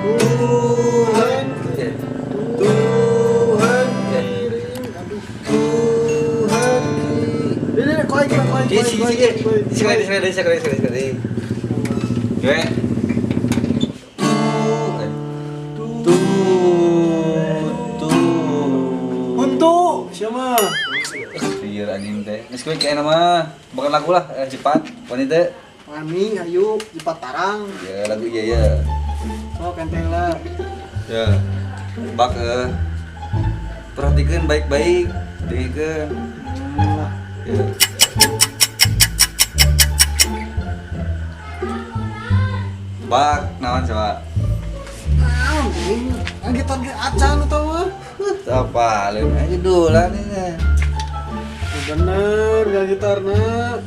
Tuhan, Tuhan kirim, aduh, Tuhan kirim. Ini kau aing, kau aing, Di kau sini aing, sini. kau aing. Sekali sekali sekali sekali sekali. Oke. Tu tu. Untuk siapa? Iya anjing teh. Geus kuy kayakna mah. Bukan lagu lah, cepat. Wanita. Wani, ayo, cepat tarang. Ya lagu iya ya. Oh, kentela. Ya. Bak perhatikan baik-baik, dengarkan. Ya. Bak, naon coba? Naon, ini gitar ge acan atuh mah. Apa lain aja dolan ini. Bener, gak gitarna.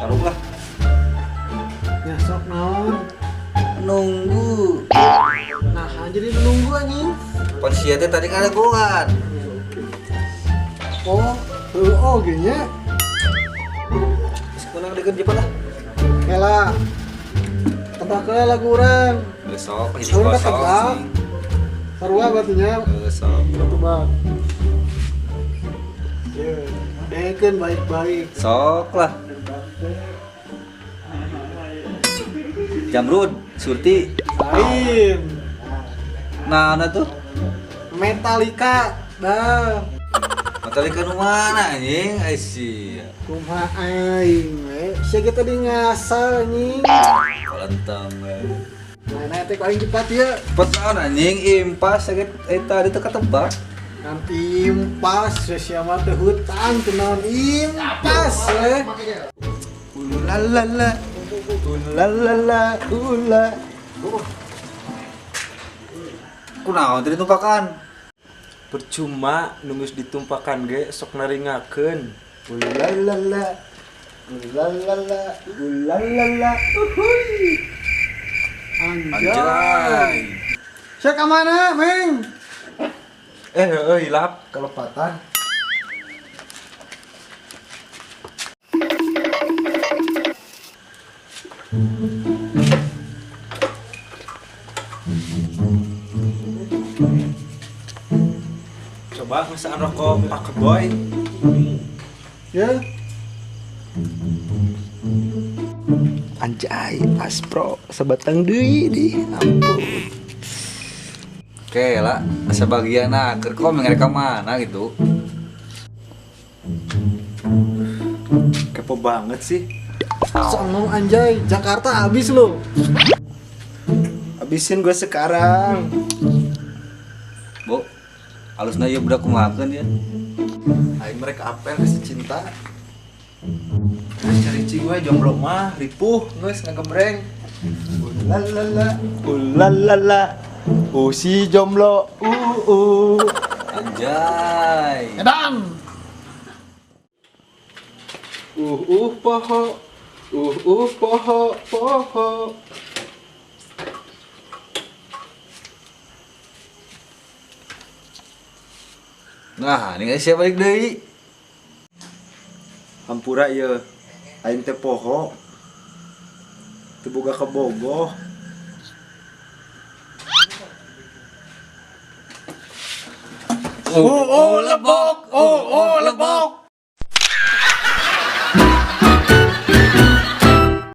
Taruh lah. Ya sok naon. Nunggu. Nah, jadi nunggu anjing. Pan sia teh tadi kan ada goan. Oh, oh gini. Geus menang deket Jepang lah. Kela. Tebak we lagu urang. Besok hiji Urang kosong. tebak. Sarua berarti nya. Besok. Tebak. Ya, dengekeun baik-baik. Sok lah. Jamrud, Surti. Lain. Nah, nah tuh. Metallica. Dah. Metallica nu mana anjing? Ai sia. Kumaha aing we. Sia ge tadi ngasal anjing. Kalentang we. Nah, nah teh paling cepat ya. Cepet naon anjing impas sakit eta tadi teu ketebak. Kan impas we sia mah teh hutang teu naon impas we. Ulalala, ulalala, ula. Kunaon tadi tumpakan? Percuma nunggu ditumpakan ge sok naringakeun. Ulalala, ulalala, ulalala. Uhuy. Anjay. Anjay. Sia ka mana, Meng? Heueuh hilap kelepatan. Coba ngesaan rokok Pak Boy. Ya. Anjay, aspro sebatang deui di ampun. Oke lah, sebagian nah, keur kok mereka mana gitu. Kepo banget sih. Songong anjay, Jakarta habis lo. Habisin gue sekarang. Bu, alusna ieu budak kumahakeun ya. Aing mereka apel kasih cinta. Terus cari cing we jomblo mah ripuh geus ngagembreng. Ulalala, ulalala. Si jomblo, Anjay. Edan. Poho. Poho, poho. Nah, ini siapa balik deui? Hampura ieu. Aing teh poho. Teu boga kabogoh. Lebok, lebok.